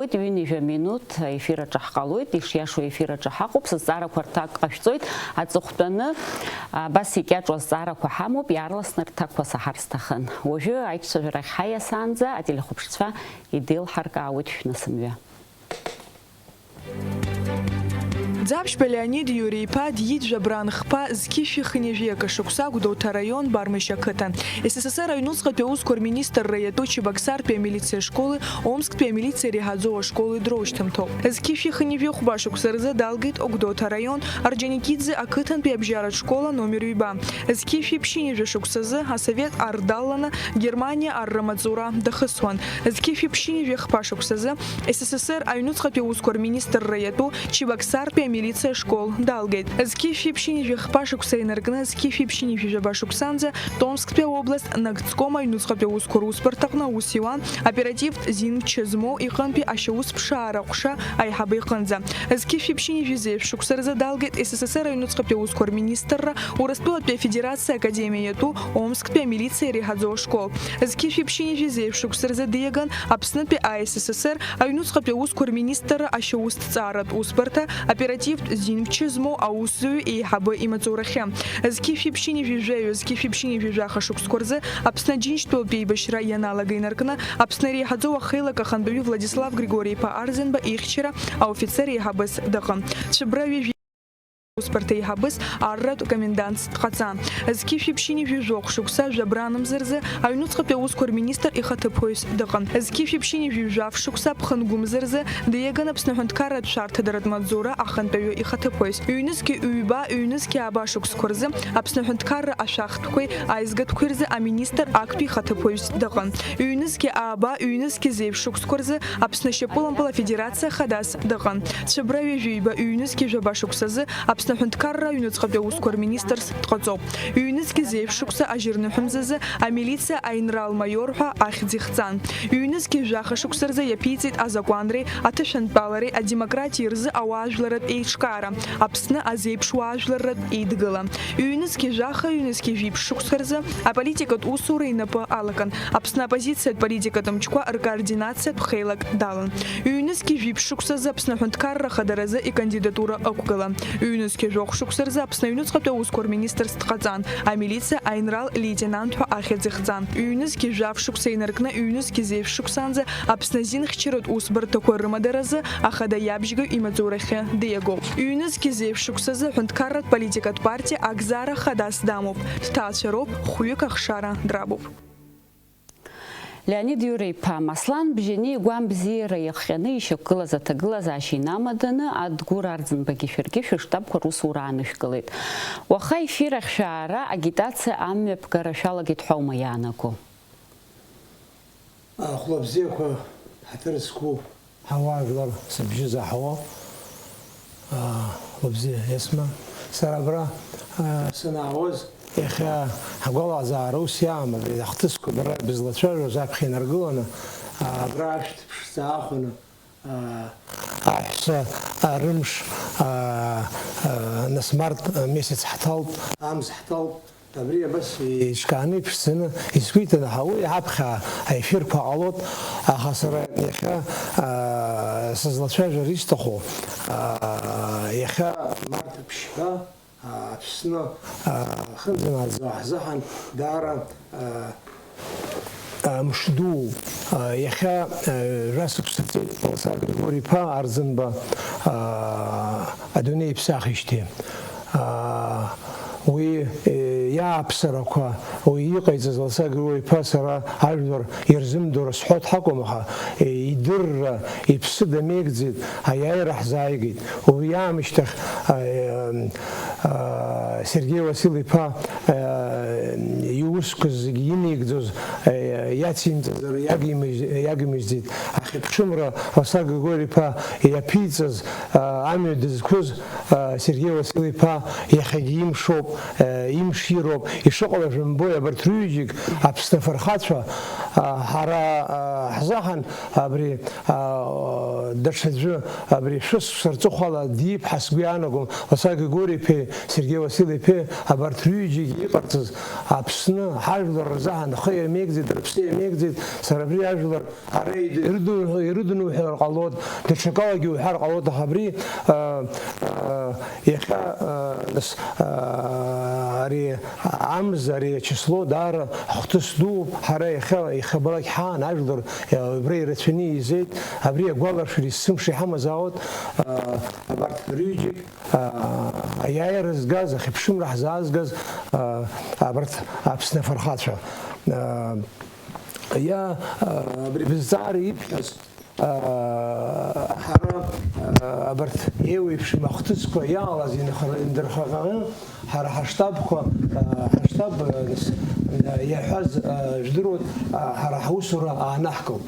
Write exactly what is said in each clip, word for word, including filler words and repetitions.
Ҩынҩажәа минуҭ аефир аҿы ҳҟалоит, ишиашоу аефир аҿы ҳаҟоуп, сызҵаарақәа рҭак ҟашәҵоит, аҵыхәтәаны, абас икьаҿу азҵаарақәа ҳамоуп, иаарласны рҭакқәа саҳар сҭахын. Уажәы аиҿцәажәарахь ҳаиасаанӡа ателехәаԥшцәа идеилҳаркаауеит шәнысымҩа. Ӡаԥшьба Леонид Иури-иԥа диит жәабран хԥа, зқьышәи хынҩажәи акы шықәса Гәдоуҭа араион Бармышь ақыҭан. С С С Р аҩнуҵҟатәи аусқәа рминистрра иатәу Чебоксартәи амилициа ашколи Омсктәи амилициа иреиҳаӡоу ашколи дроушьҭымҭоуп. Зқьышәи хынҩажәи хәба шықәса рзы далгеит Гәдоуҭа араион Орџьоникиӡе ақыҭантәи абжьаратә школа номер ҩба. Зқьышәи ԥшьынҩажәи шықәсазы асовет ар далаланы Германиа арра маҵзура дахысуан. Зқьышәи ԥшьынҩажәи хԥа шықәсазы С С С Р аҩнуҵҟатәи аусқәа рминистрра иатәу Чебоксартәи амилициа ашкол далгеит. Зқьышәи ԥшьынҩажәи хԥа шықәса инаркны, зқьышәи ԥшьынҩажәи жәаба шықәсанӡа Томсктәи аобласт нагӡком аҩнуҵҟатәи аусқәа русбарҭаҟны аус иуан оперативтә зинмчы змоу иҟынтәи ашьаус ԥшаара ҟәша аиҳабы иҟынӡа. Зқьышәи ԥшьынҩажәи зеижә шықәса рзы далгеит С С С Р аҩнуҵҟатәи аусқәа рминистрра, Урыстәылатәи Афедерациа Академиа иатәу Омсктәи амилициа иреиҳаӡоу ашкол. Зқьышәи ԥшьынҩажәи зеижә шықәса рзы диаган Аԥснытәи А С С С Р аҩнуҵҟатәи аусқәа рминистрра ашьаусҭҵааратә усбарҭа, оперативтә зинмчы змоу аусзуҩы еиҳабы имаҵурахьы. Зқьышәи ԥшьынҩажәи жәаҩа, зқьышәи ԥшьынҩажәи жәаха шықәсқәа рзы Аԥсны Аџьынџьтәылатәи еибашьра ианалагеи инаркны, Аԥсны иреиҳаӡоу ахеилак ахантәаҩы Владислав Григори-иԥа Арӡынба ихьчара аофицер еиҳабыс дыҟан. Цәыббра ҩажәи усбарҭа еиҳабыс арратә комендантс дҟаҵан. Зқьышәи ԥшьынҩажәи жәохә шықәса жәабра анымза рзы аҩнуҵҟатәи аусқәа рминистр ихаҭыԥуаҩс дыҟан. Зқьышәи ԥшьынҩажәи жәаф шықәса ԥхынгәымза рзы диаган Аԥсны аҳәынҭқарратә шәарҭадаратә маҵзура ахантәаҩы ихаҭыԥуаҩс. Ҩнызқьи ҩба, ҩнызқьи ааба шықәсқәа рзы Аԥсны аҳәынҭқарра ашәахтәқәеи аизгатәқәеи рзы аминистр актәи ихаҭыԥуаҩс дыҟан. Ҩнызқьи ааба, ҩнызқьи зеижә шықәсқәа рзы Аԥсны ашьапылампыл афедерациа хадас дыҟан. Цәыббра ҩажәи ҩба, ҩнызқьи жәаба шықәсазы Аԥсны аҳәынҭқарра аҩнуҵҟатәи аусқәа рминистрс дҟаҵоуп. Ҩнызқьи зеижә шықәса ажьырныҳәа мзазы амилициа аинрал-маиор ҳәа ахьӡ ихҵан. Ҩнызқьи жәаха шықәса рзы иаԥиҵеит азакәанреи аҭышәантәалареи адемократиеи рзы ауаажәларратә еиҿкаара, Аԥсны азеиԥш уаажәларратә еидгыла. Ҩнызқьи жәаха, ҩнызқьи жәиԥшь шықәса рзы аполитикатә усура инапы алакын. Аԥсны аоппозициатә политикатә мчқәа ркоординациатә хеилак далан. Ҩнызқьи жәиԥшь шықәсазы Аԥсны аҳәынҭқарра ахадаразы икандидатура ықәгылан. Ҩнызқьи жәохә шықәса рзы Аԥсны аҩнуҵҟатәи аусқәа рминистрс дҟаҵан, амилициа аинрал-леитенант ҳәа ахьӡ ихҵан. Ҩнызқьи жәаф шықәса инаркны, ҩнызқьи зеижә шықәсанӡа Аԥсны азинхьчаратә усбарҭақәа рымадаразы ахада иабжьгаҩ имаҵурахьы диагоуп. Ҩнызқьи зеижә шықәсазы аҳәынҭқарратә политикатә партиа Агзара хадас дамоуп, дҭаацәароуп, хәҩык ахшара драбуп. Леонид Иура-иԥа, Маслан бжьани игәам бзиара иахҟьаны ишьақәгылаз аҭагылазаашьа инамаданы, Адгәыр Арӡынбагьы шәаргьы шәыштабқәа русура аанышәкылеит. Уаха ефир ахь шәаара, агитациа амҩаԥгара шәалагеит ҳәа аума иаанаго? Ахәлабзиақәа ҳаҭыр зқәу ҳауаажәлар сыбжьы заҳауа, аа, лыбзиа Есма. Сара абра, аа, санаауаз, иахьа ҳгәалаҟазаара ус иаамыртит, ахҭысқәа дара бызлацәажәоз аԥхьа инаргыланы, аа, абра ашәҭ ԥшӡа аахәаны, аа, аҳәса, аа, рымш, аа, аа, нас март месяц ҳҭалт, амз ҳҭалт. Абри абас еиҿкааны иԥшӡаны исгәеиҭаны ҳауеи, ҳаԥхьа аефирқәа ҟалоит, аха сара иахьа, аа, сызлацәажәар исҭаху, аа, иахьа март ԥшьба, аа, Аԥсны, аа, ахьынӡанаӡо ҳзыҳәан даара, аа, аа, мш дуу, аа, иахьа, аа, жәа-шықәса ҵит Ласа Григори-иԥа Арӡынба, аа, адунеи иԥсахижьҭеи. Аа, уи, е, иааԥсарақәа, уи иҟаиҵаз Ласа Григори-иԥа сара ажәлар ирзымдыруа сҳәоит ҳакәым, аха, е, идырра, иԥсы дамеигӡеит, аиааира ҳзааигеит. Уи аамышьҭахь, а, е, а, Сергеи Васил-иԥа, а, иусқәа зегьы инеигӡоз, а, иацимҵазар иагимыжь-, иагимыжьӡеит. Ахьыԥшымра Ласа Григори-иԥа иаԥиҵаз, а, амҩа дызқәыз, Сергеи Васил-иԥа иахьагьы имшоуп, имшироуп, ишыҟало жәымбои, абарҭ рҩыџьегь Аԥсны афырхацәа, ҳара ҳзаҳан абри Даҽаӡәы абри шәышықәса рҵыхәала диԥҳа сгәы иаанагом, Ласа Григори-иԥеи Сергеи Васил-иԥеи абарҭ рҩыџьегьы иҟарҵаз Аԥсны ҳажәлар рзы ҳанхы иамеигӡеит, рыԥсы иамеигӡеит, сара абри ажәлар ара ирыдуҳәа-, ирыдуҳәар ҟалоит, даҽакалагьы уҳәар ҟалоит, аха абри, а, а, иахьа, а, нас, а, ари амз, ари ачисло даара хҭыс дууп, ҳара иахьа, иахьабалак ҳаан ажәлар, а, убра ирацәаны еизеит, абри агәаларшәара есымша иҳамазаауеит, а, абарҭ рҩыџьегь, а, аиааира згаз, ахьыԥшымра ҳзаазгаз, а, абарҭ Аԥсны афырхацәа. А, иа-, а, абри бызҵаара ибҳәаз, а, ҳара, а, абарҭ еиуеиԥшым ахҭысқәа иаалаз инхара-, индырхаҟьаны, ҳара ҳаштабқәа, а, ҳаштаб, а, с-, а, иаҳәаз, а, жәдыруеит, а, ҳара ҳусура аанаҳкылт.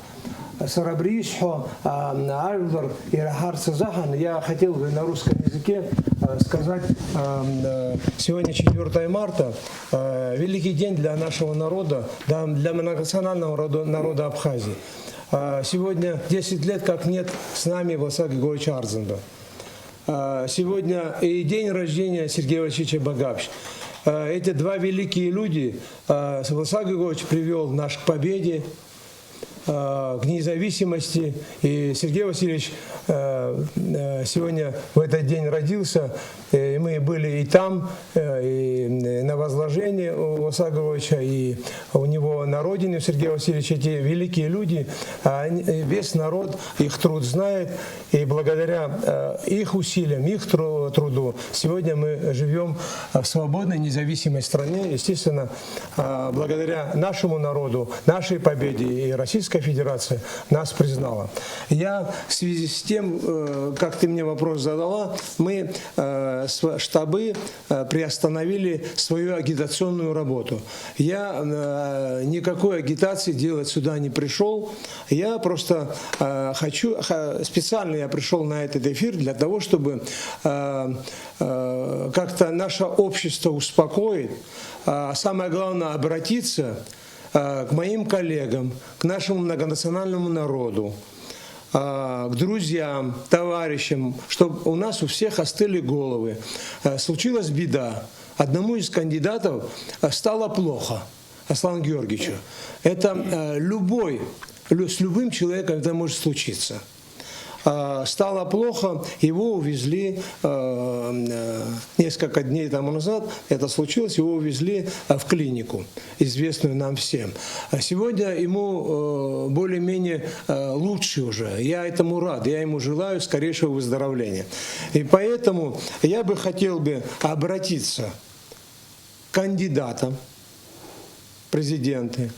Сара абри исҳәо, а, ажәлар ираҳарц азыҳәан, я хотел бы на русском языке, а, сказать, а, м, а, сегодня четвёртое марта, а, великий день для нашего народа, да, для многонационального рода-, народа Абхазии. А, сегодня десять лет, как нет с нами Васа Григорьевича Арзанба. А, сегодня и день рождения Сергея Васильевича Багапш. А, эти два великие люди, а, Васа Григорьевич привёл наш к победе, а, к независимости. И Сергей Васильевич, а, а, сегодня в этот день родился. Э, и мы были и там, э, и, э, на возложении у Васа Григорьевича, и у него на родине, у Сергея Васильевича, эти великие люди, а они, э, весь народ их труд знает, и благодаря, э, их усилиям, их тру-, труду сегодня мы живём, э, в свободной, независимой стране. Естественно, э, благодаря нашему народу, нашей победе и Российская Федерация нас признала. Я в связи с тем, э, как ты мне вопрос задала, мы, э, св-, штабы э, приостановили свою агитационную работу. Я, э, никакой агитации делать сюда не пришёл. Я просто, э, хочу, ха-, специально я пришёл на этот эфир для того, чтобы, э, э, как-то наше общество успокоить, а самое главное, обратиться, э, к моим коллегам, к нашему многонациональному народу, а, к друзьям, товарищам, чтоб у нас у всех остыли головы. Э, случилась беда. Одному из кандидатов, э, стало плохо, Аслану Георгиевичу. Это, э, любой, лю-, с любым человеком это может случиться. А, стало плохо, его увезли, э, э, несколько дней тому назад это случилось, его увезли, э, в клинику, известную нам всем. А сегодня ему, э, более-менее, э, лучше уже. Я этому рад, я ему желаю скорейшего выздоровления. И поэтому я бы хотел бы обратиться к кандидатам в президенты,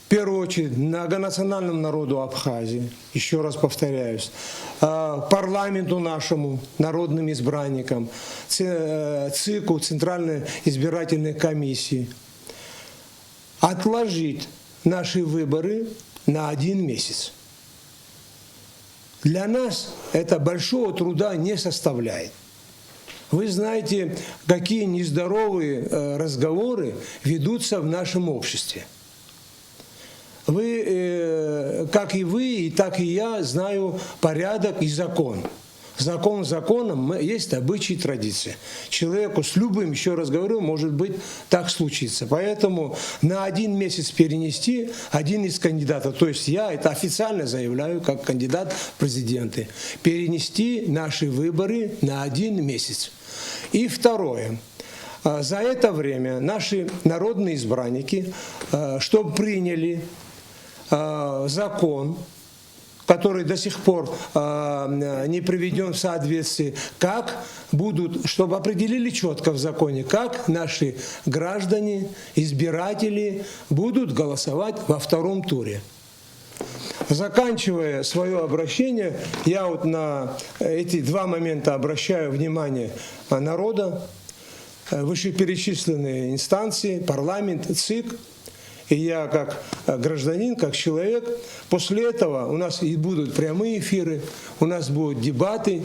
в первую очередь, многонациональному народу Абхазии, ещё раз повторяюсь, а, парламенту нашему, народным избранникам, ц-, э, ЦИКу, Центральной избирательной комиссии, отложить наши выборы на один месяц. Для нас это большого труда не составляет. Вы знаете, какие нездоровые, э, разговоры ведутся в нашем обществе. Вы, э, как и вы, и так и я знаю порядок и закон. Закон законом, мы, есть обычаи и традиции. Человеку с любым, ещё раз говорю, может быть, так случится. Поэтому на один месяц перенести один из кандидатов, то есть я это официально заявляю как кандидат в президенты, перенести наши выборы на один месяц. И второе. А, за это время наши народные избранники, а, чтоб приняли, а, закон, который до сих пор, а, не приведён в соответствие, как будут, чтобы определили чётко в законе, как наши граждане, избиратели будут голосовать во втором туре. Заканчивая своё обращение, я вот на эти два момента обращаю внимание, а, народа, э, вышеперечисленные инстанции, парламент, ЦИК, и я как, э, гражданин, как человек. После этого у нас и будут прямые эфиры, у нас будут дебаты,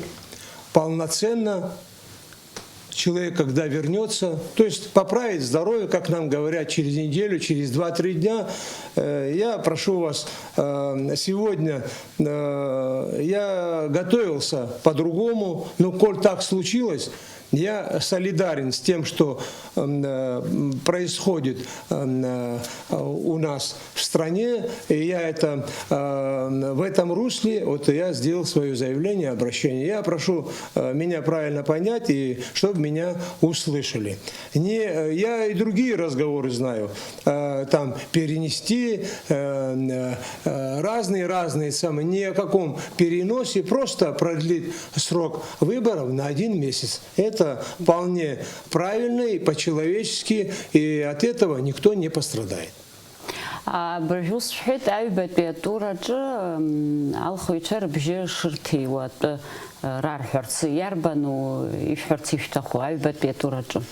полноценно, человек, когда вернется, то есть поправит здоровье, как нам говорят, через неделю, через два-три дня, э, я прошу вас, э, сегодня, э, я готовился по-другому, но коль так случилось, я солидарен с тем, что, м, э, м, происходит, м, э, у нас в стране, и я это, э, в этом русле, вот я сделал своё заявление, обращение. Я прошу, э, меня правильно понять, и чтобы меня услышали. Не, э, я и другие разговоры знаю. Э, там перенести, э, э, э, разные-разные самые, ни о каком переносе, просто продлить срок выборов на один месяц. Это вполне правильно и по-человечески, и от этого никто не пострадает. Абыржә ус шәҳәеит, аҩбатәи атураҿы, м, алхыҩцәа рыбжьы шырҭиуа атәы, э, рарҳәарц. Иарбану ишәҳәарц ишәҭаху аҩбатәи атураҿы?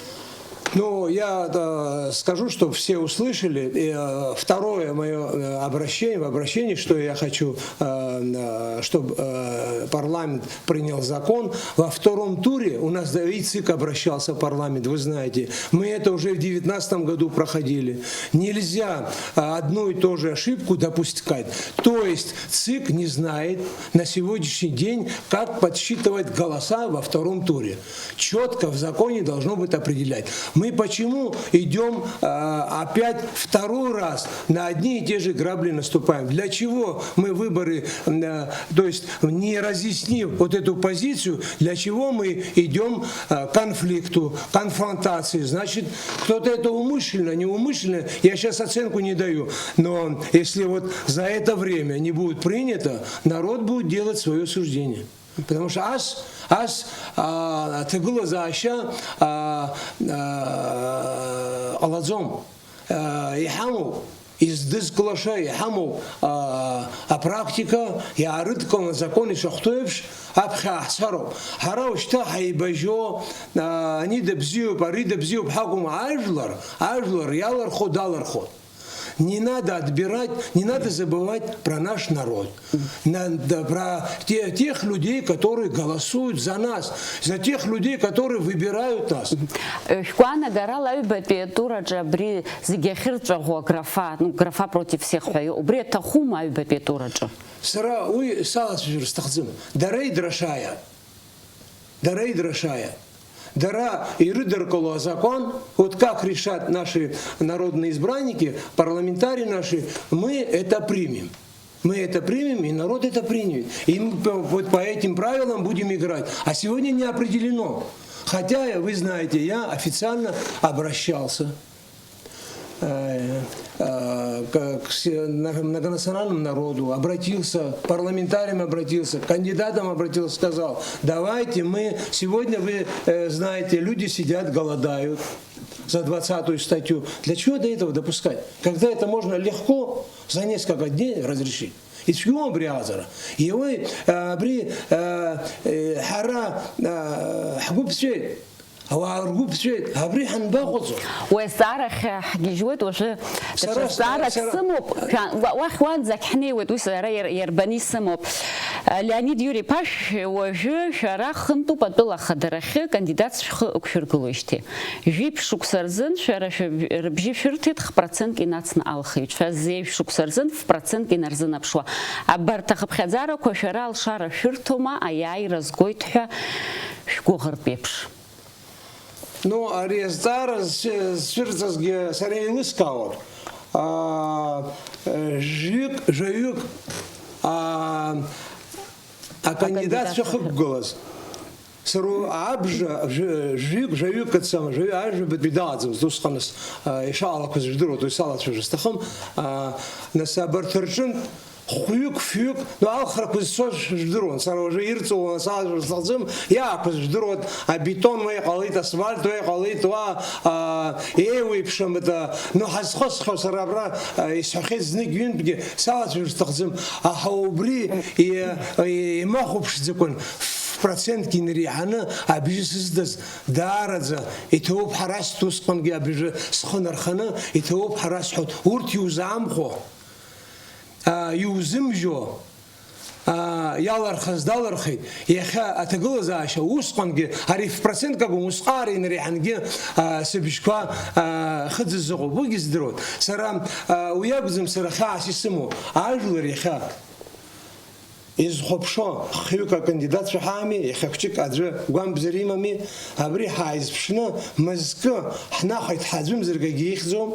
Ну, я, э, скажу, чтоб все услышали. И, э, второе моё, э, обращение, в обращении, что я хочу, э, э, чтоб, э, парламент принял закон. Во втором туре у нас, да, и ЦИК обращался в парламент, вы знаете. Мы это уже в девятнадцатом году проходили. Нельзя, а, одну и ту же ошибку допускать. То есть ЦИК не знает на сегодняшний день, как подсчитывать голоса во втором туре. Четко в законе должно быть определять. Мы почему идём, а, опять второй раз на одни и те же грабли наступаем? Для чего мы выборы, м, э, то есть не разъяснив вот эту позицию, для чего мы идём, э, к конфликту, конфронтации? Значит, кто-то это умышленно, неумышленно, я щас оценку не даю, но если вот за это время не будет принято, народ будет делать своё суждение. Потому что ас, ас, а, аҭагылазаашьа, а, а, ҟалаӡом. А, иҳамоуп, издызкылаша иҳамоуп, а, апрактика, иаарыдкыланы азакон ишахәҭоу еиԥш, аԥхьа ҳцароуп. Ҳара ушьҭа ҳаибажьо, а, ани дыбзиоуп, ари дыбзиоуп ҳакәым, ажәлар, ажәлар иалырхуа далырхуеит. Не надо отбирать, не надо забывать про наш народ, на, да, про те-, тех людей, которые голосуют за нас, за тех людей, которые выбирают нас. Шәгәаанагарала аҩбатәи атураҿы абри зегьы ахьырҵәаӷәо аграфа, ну, графа против всех ҳәа, убри аҭахума аҩбатәи атураҿы? Сара уи салацәажәар сҭахӡам. Дара идыршааит. Дара идыршааит. Дара ирыдыркыло азакәан, вот как решат наши народные избранники, парламентарии наши, мы это примем. Мы это примем, и народ это примет. И мы по, вот по этим правилам будем играть. А сегодня не определено. Хотя, вы знаете, я официально обращался э, э, к, к се-, на-, многонациональному народу, обратился, к парламентариям обратился, к кандидатам обратился, сказал: «Давайте мы, сегодня, вы, э, знаете, люди сидят, голодают за двадцатую статью. Для чего до этого допускать? Когда это можно легко за несколько дней разрешить?» Ицәгьоу абри аҟаҵара. Иуеи, э, абри, э, э, ҳара, э, ҳгәы ԥҵәеит. Ауаа ргәы ԥҵәеит, абри ҳанбаҟаҵо? Уи азҵаарахь ҳгьежьуеит уажәы. Сара, даҽа зҵаарак сара, сымоуп. Шәа-, уа-, уахь уанӡагь ҳнеиуеит, уи сара иар-, иарбаны исымоуп. Леонид Иури-иԥа, шә-, уажәы шәара хынтәуп атәыла ахадарахьы кандидатс шәхы ықәшәыргылоижьҭеи. Жәиԥшь шықәса рзын шәара шәыб-, рыбжьы шәырҭеит, х-процентк инацны алхыҩцәа, зеижә шықәса рзын ф-процентк инарзынаԥшуа. Абарҭ ахыԥхьаӡарақәа шәара алшара шәырҭома, аиааира згоит ҳәа шәгәыӷыртә еиԥш? Ну, ари азҵаара зцәы-, зцәырҵызгьы сара еилыскаауан. Аа, э, жәҩык, жәаҩык, аа, акандидатцәа акандидатцәа хықәгылаз. Сара абжа, жәа-, жәҩык, жәаҩык ацама, жәаҩы ажәабатәи далаӡамызт усҟаныс, аа, ишаалақәаз жәдыруан, уи салацәажәо сҭахым. Аа, нас абарҭ рҿынтә Хәҩык, фҩык, ну, алхрақәа зцоз жәдыруан, сара уажәы ирҵоуаны салазар сҭахӡам, иаақәыз жәдыруан, абетон уа иҟалеит, асфальт уа иҟалеит, уа, аа, еиуеиԥшым, да, ну, ҳазхысхьоу сара абра, аа, исҳәахьеит знык-ҩынтәгьы, салацәажәар сҭахӡам, аха убри и-, и-, имахәаԥшӡакәан, ф-, процентк инареиҳаны абжьы сыздаз, даараӡа иҭабуп ҳәа расҳәоит, усҟангьы абжьы схы нарханы иҭабуп ҳәа расҳәоит, урҭ иузаамхәо. А, иузымжьо, аа, иалархыз далырхит, иахьа аҭагылазаашьа усҟангьы, ари фпроцентк акәым, усҟаара инареиҳангьы, аа, сыбжьқәа, аа, хыҵыззыҟоуп, уигьы здыруан. Сара, аа, уи акәӡам сара хьаас исымоу, ажәлар иахьа изхәаԥшуа хҩык акандидатцәа ҳаами, иахьа хәҷык аӡәы гәамбзар имами, абри ҳааизԥшны, мызкы ҳнахеит ҳаӡәымзаргьы ихьӡом.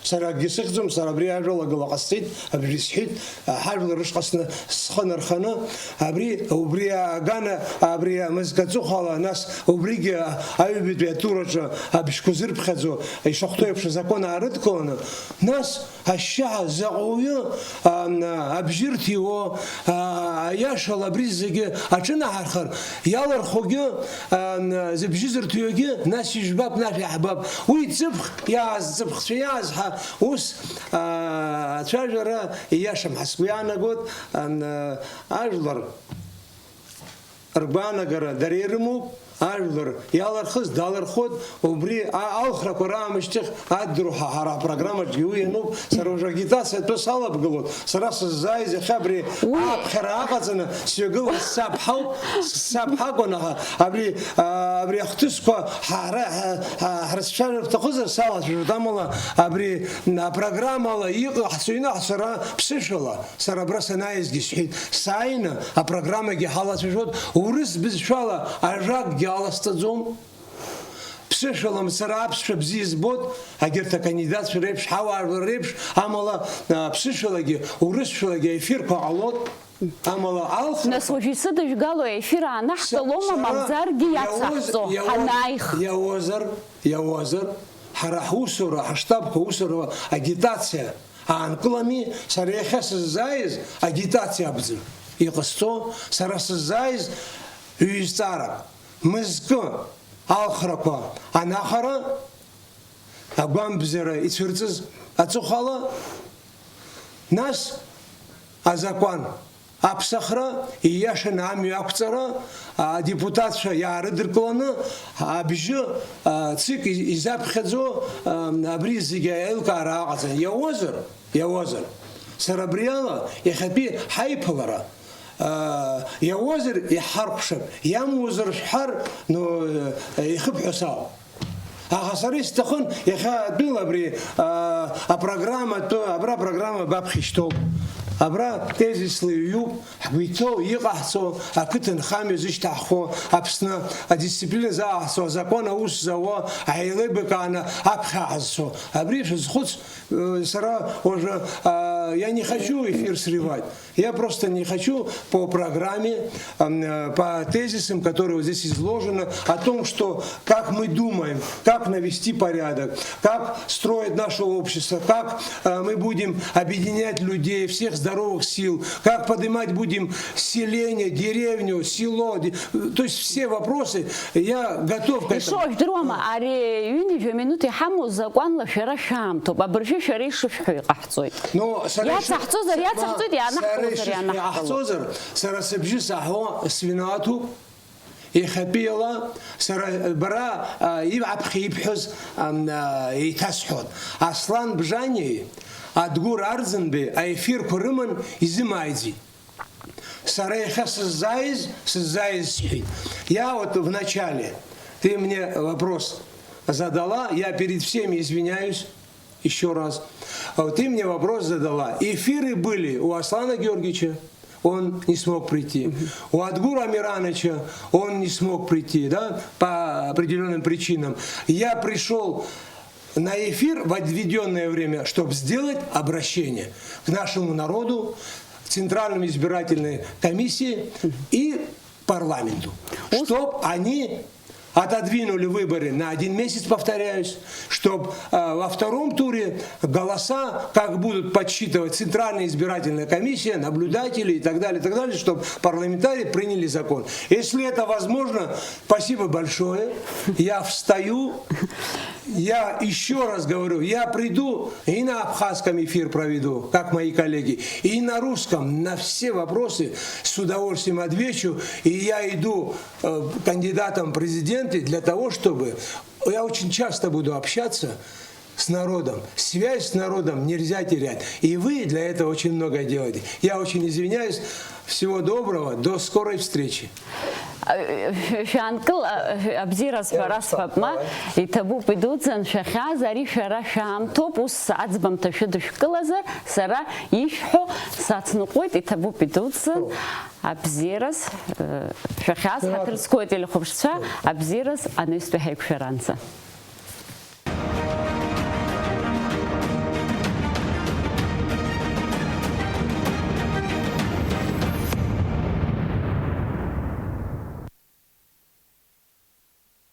Сара акгьы сыхьӡом, сара абри ажәалагала ҟасҵеит, абри сҳәеит, ҳажәлар рышҟа сны-, схы нарханы, абри, убри агана, абри амызкы аҵыхәала, нас убригьы аҩбатәи атураҿы абжьқәа зырԥхьаӡо, ишахәҭоу еиԥш азакәан аарыдкыланы, нас ашьшьыҳәа заҟа уаҩы, а, абжьы рҭиуо, а, аиашала абри зегьы аҿынаҳархар, иалырхугьы, а, зыбжьы зырҭиуагьы, нас ижәбап, нас иаҳбап. Уи ҵыԥх, иааз ҵыԥхцәа иааз ҳа ус, аа, ацәажәара ииашам ҳәа сгәы иаанагоит, ан-, ажәлар ргәаанагара дара ирымоуп, ажәлар иалырхыз далырхуеит, убри а-, алхрақәа раамышьҭахь адруҳа ҳара апрограммаҿгьы уи иануп, сара уже агитациа атәы салабгалоит, сара сыззааиз иахьа абри Уи аԥхьара аҟаҵаны сҩагылаз саб ҳауп, саб ҳакәын, аха абри, а, абри ахҭысқәа ҳара, ҳа-, ҳа-, ҳрыцәшәар рҭахызар салацәажәоит, амала абри апрограммала иҟаҳҵо ианаҳҵо сара ԥсышәала, сара абра санааизгьы сҳәеит, сааины апрограммагьы ҳалацәажәоит, урыс бызшәала ажәакгьы аласҵаӡом. Ԥсышәала мацара аԥсшәа бзиа збоит, агьырҭ акандидатцәа реиԥш, ҳауаажәлар реиԥш, амала, а, ԥсышәалагьы, урысшәалагьы аефирқәа ҟалоит, амала алхра Нас уажә исыдыжәгало аефир аанаҳгалома, Са-, сара мамзаргьы иауаз-, иацаҳҵо, иауаз-, ҳанааих? Иауазар, иауазар, ҳара ҳусура, ҳаштабқәа усура агитациа аанкылами, сара иахьа сыззааиз агитациа акәӡам иҟасҵо, сара сыззааиз ҩ-зҵаарак. Мызкы алхрақәа анахара, агәамбзара ицәырҵыз аҵыхәала, нас азакәан аԥсахра, ииашаны амҩа ақәҵара, адепутатцәа иаарыдыркыланы, абжьы, а, цикль изаԥхьаӡо, а, абри зегьы аилкаара аҟаҵан. Иауазар, иауазар, сара абри ала иахьатәи ҳаиԥылара, аа, иауазар иҳаркәшап, иамуазар шәҳәар, ну, э, ихыбҳәо сауп. Аха сара исҭахын, иахьа атәыла абри, аа, апрограмма атәы, абра апрограмма баԥхьа ишьҭоуп. Абра тезисла иҩуп, ҳгәы иҭоу, иҟаҳҵо, ақыҭанхамҩа зышьҭаҳхуа, Аԥсны адисциплина зааҳҵо, азакәан аус зауа, аилеибакааны аԥхьа ҳазцо. Абри шәызхәыц, э, сара уажәы, а, я не хочу эфир срывать. Я просто не хочу по программе, ам, э, по тезисам, которые вот здесь изложены, о том, что как мы думаем, как навести порядок, как строить наше общество, как, э, мы будем объединять людей, всех здоровых сил, как поднимать будем селение, деревню, село, де-, то есть все вопросы, я готов к этому. Ишо, жәдыруама, ари ҩынҩажәа минуҭ иҳамоу закәанла шәара шәаамҭоуп, абыржәы шәара ишышәҳәо иҟаҳҵоит. Но сара иши-, Иацаҳҵозар, ма-, иацаҳҵоит, сара ианаҳкылозар, ишышәҳәо ианаҳкылом. Иаҳҵозар, сара сыбжьы саҳәо свинаҭуп, иахьатәиала, сара бара, а, иб-, аԥхьа ибҳәаз, ам, а, еиҭасҳәон. Аслан Бжаниеи Адгәыр Арӡынбеи аефирқәа рыман изымааиӡеит. Сара иахьа сыззааиз, сыззааиз сҳәеит. Я вот вначале ты мне вопрос задала, я перед всеми извиняюсь, ещё раз. А вот ты мне вопрос задала. Эфиры были у Аслана Георгиевича, он не смог прийти. У Адгура Амирановича, он не смог прийти, да, по определённым причинам. Я пришёл на эфир в отведённое время, чтоб сделать обращение к нашему народу, Центральной избирательной комиссии и парламенту, чтоб они отодвинули выборы на один месяц, повторяюсь, чтоб, э, во втором туре голоса, как будут подсчитывать Центральная избирательная комиссия, наблюдатели и так далее, и так далее, чтоб парламентарии приняли закон. Если это возможно, спасибо большое. Я встаю, я ещё раз говорю, я приду и на абхазском эфир проведу, как мои коллеги, и на русском, на все вопросы с удовольствием отвечу, и я иду э, кандидатом в президенты для того, чтобы, я очень часто буду общаться, с народом. Связь с народом нельзя терять. И вы для этого очень много делаете. Я очень извиняюсь. Всего доброго. До скорой встречи. Шәаанкыл, абзиараз ҳәа расҳәап, ма иҭабуп идуӡӡан шәахьааз, ари шәара шәаамҭоуп, ус аӡбамҭа шәыдышәкылазар, сара ишәҳәо сацныҟәоит, иҭабуп идуӡӡан, абзиараз шәахьааз ҳаҭыр зқәу ателехәаԥшцәа, абзиараз анаҩстәи ҳаиқәшәаранӡа.